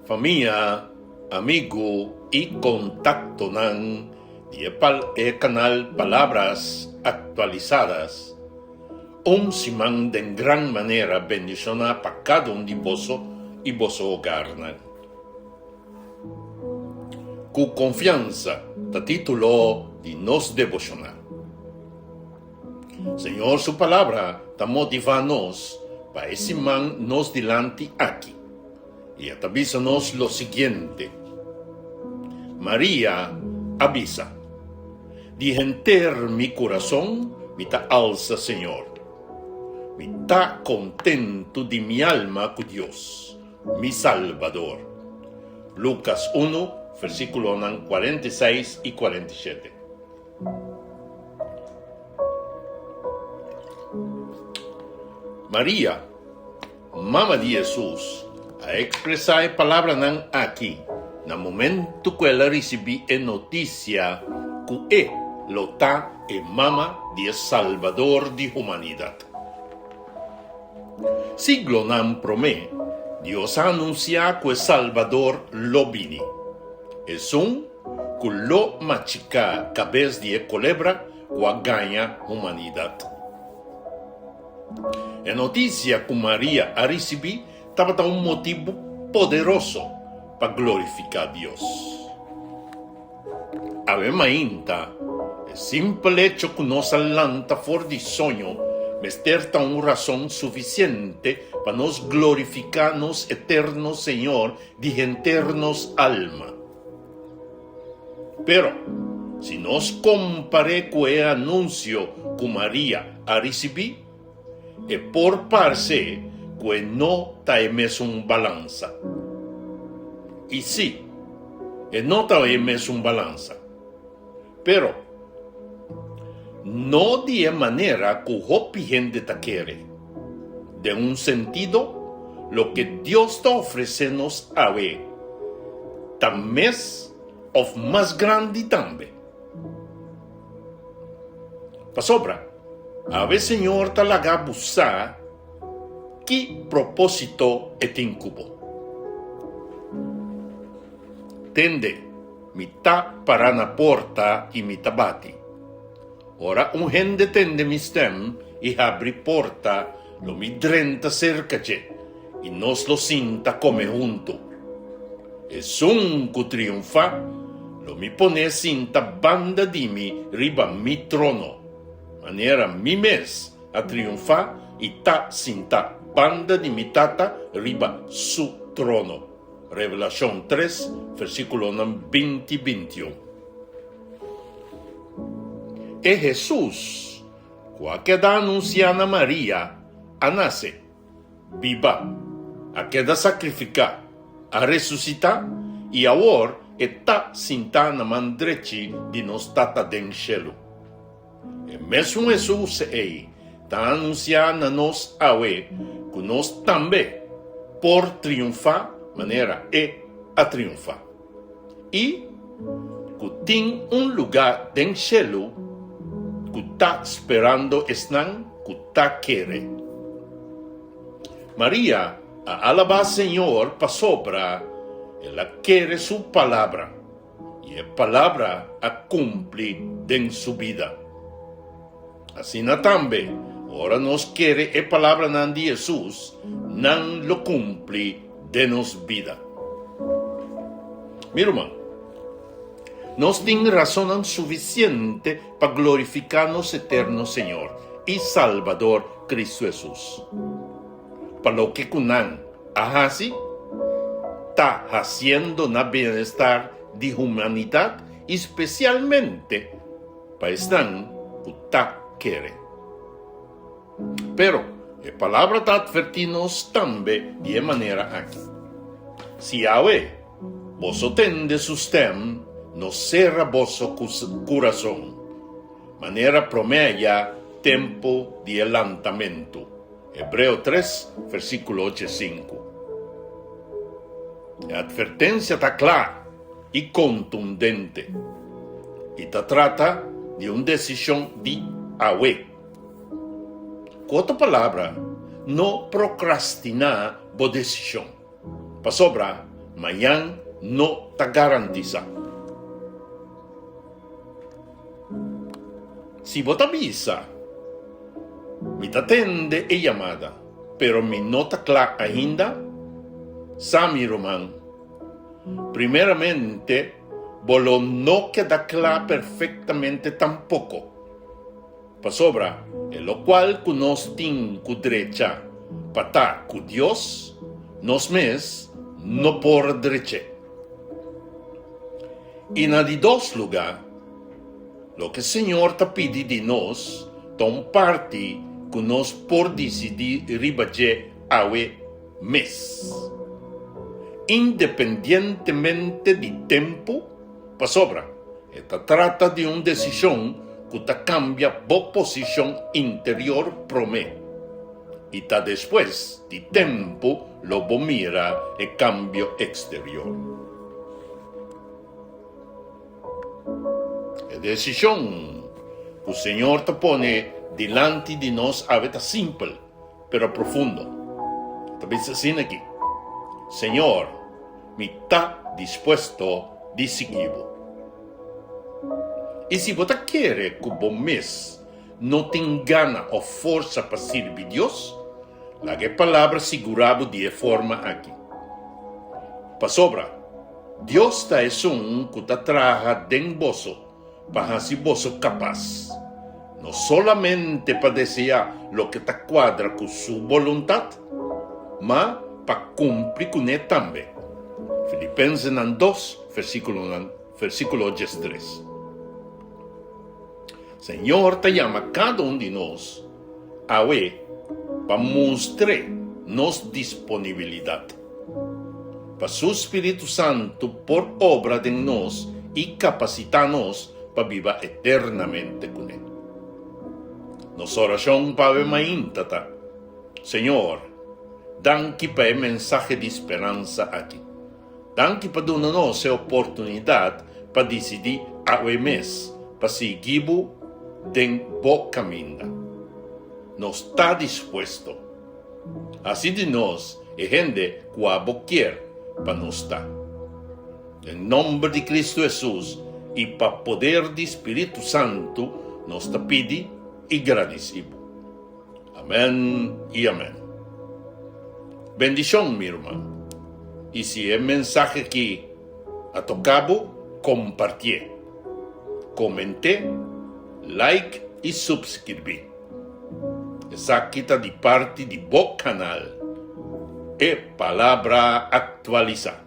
Famia, amigu i kontaktonan di e e kanal Palabras Actualizadas, un siman den gran manera bendishoná pa kada un di boso i boso hogarnan. Ku konfiansa ta título di nos deboshonal. Señor su Palabra ta motivá nos pa e siman nos dilanti aki, i e ta bisa nos lo siguiente, Maria a bisa, Di henter mi kurason mi ta alsa Señor. Mi ta kontentu di mi alma ku Dios, mi Salbador. Lukas unu, versíkulonan 46 i 47. Maria, mama di Hesus, a ekspresá e palabranan aki na momentu ku el a risibí e notisia ku e lo ta e mama di e Salbador di humanidat. Siglonan promé, Dios a anunsiá ku e Salbador lo bini, esun ku lo machiká kabes di e kolebra ku a gaña humanidat. E notisia ku Maria a risibí tabata un motibu poderoso pa glorifiká Dios. Awe mainta, e simpel echo ku nos a lanta for di soño mester ta un rason sufisiente pa nos glorifiká nos eterno Señor di henter nos alma. Pero, si nos kompar'é ku e anunsio ku Maria a risibí, e por parse ku e no ta e mesun balansa. I sí, e no ta e mesun balansa. Pero, no di e manera ku hopi hende ta kere. Den un sentido, loke Dios ta ofresé nos awe ta mes òf mas grandi tambe. Pasobra, awe Señor ta laga bo sa ki propósito e tin ku bo. Tende, mi ta pará na porta i mi ta bati. Ora un hende tende mi stèm i habri porta, lo mi drenta serka dje, i nos lo sinta kome huntu. Esun ku triunfá, lo mi pon'é sinta banda di mi riba mi trono, manera mi mes a triunfá i ta sintá banda di mi Tata riba su trono. Revelashon tres, versíkulonan binti bintiun. E Hesus ku a keda anunsiá na Maria a nase, biba, a keda sakrifiká, a resusitá i awor e ta sintá na man drechi di nos Tata den shelu. E mesun Hesus ei ta anunsiá na nos awe ku nos tambe por triunfá manera e a triunfá i ku tin un lugá den shelu ku ta sperando esnan ku ta kere. Maria a alabá Señor pasobra el a kere su palabra. I e palabra a kumpli den su bida. Asina tambe, ora nos kere e palabranan di Hesus, nan lo kumpli den nos bida. Mi ruman, nos tin rasonnan sufisiente pa glorifiká nos eterno Señor i Salbador Kristu Hesus. Pa loke ku nan a hasi, ta hasiendo na bienestar di humanidat i spesialmente pa esnan ku ta kere. Pero e Palabra ta atvertí nos tambe di e manera aki, Si awe boso tende su stèm, no sera boso kurason, manera promé ayá tempu di e lantamentu. Hebreo tres, versíkulo ochesinku. E atvertensia ta kla i kontundente i ta trata di un desishon di awe. Ku otro palabra, no prokrastiná bo desishon, pasobra. Mañan no ta garantisá. Si bo ta bisa, Mi ta tende e yamada, pero mi no ta kla ainda, sa mi ruman, primeramente bo lo no keda kla perfektamente tampoko. Pasobra e lokual ku nos tin ku drecha pa ta ku Dios, nos mes no por drech'é. I na di dos lugá, loke Señor ta pidi di nos ta un parti ku nos por disidí riba dje awe mes. Independientemente di tempu, pasobra e ta trata di un desishon ku ta kambia bo posishon interior promé, i ta despues di tempu lo bo mira e kambio eksterior. E desishon ku Señor ta pone dilanti di nos awe ta simpel, pero profundo. E ta bisa asina aki, Señor, mi ta dispuesto di sigui bo. I si bo ta kere ku bo mes no tin gana òf forsa pa sirbi Dios, laga e Palabra sigurá bo di e forma aki. Pasobra, Dios ta esun ku ta traha den boso pa hasi boso kapas, no solamente pa deseá loke ta kuadra ku su boluntat, ma pa kumpli kuné tambe. Filipensenan dos, versíkulonan, versíkulo diestres. Señor ta yama kada un di nos awe pa mustr'é nos disponibilidat, pa Su Spiritu Santu por obra den nos i kapasitá nos pa biba eternamente kuné. Nos orashon pa awe mainta ta, Señor, danki pa e mensahe di speransa aki. Danki pa duna nos e oportunidat pa disidí awe mes pa sigui bo den bo kaminda. Nos ta dispuesto. Hasi di nos e hende ku abo kier pa nos ta. Den nomber di Kristu Hesus i pa poder di Spiritu Santu nos ta pidi i gradisí bo. Amèn i amèn. Bendishon mi ruman. I si e mensahe aki a toka bo, kompartié. Koment'é, like i supskirbí. Esaki ta di parti di bo kanal E Palabra Aktualisá.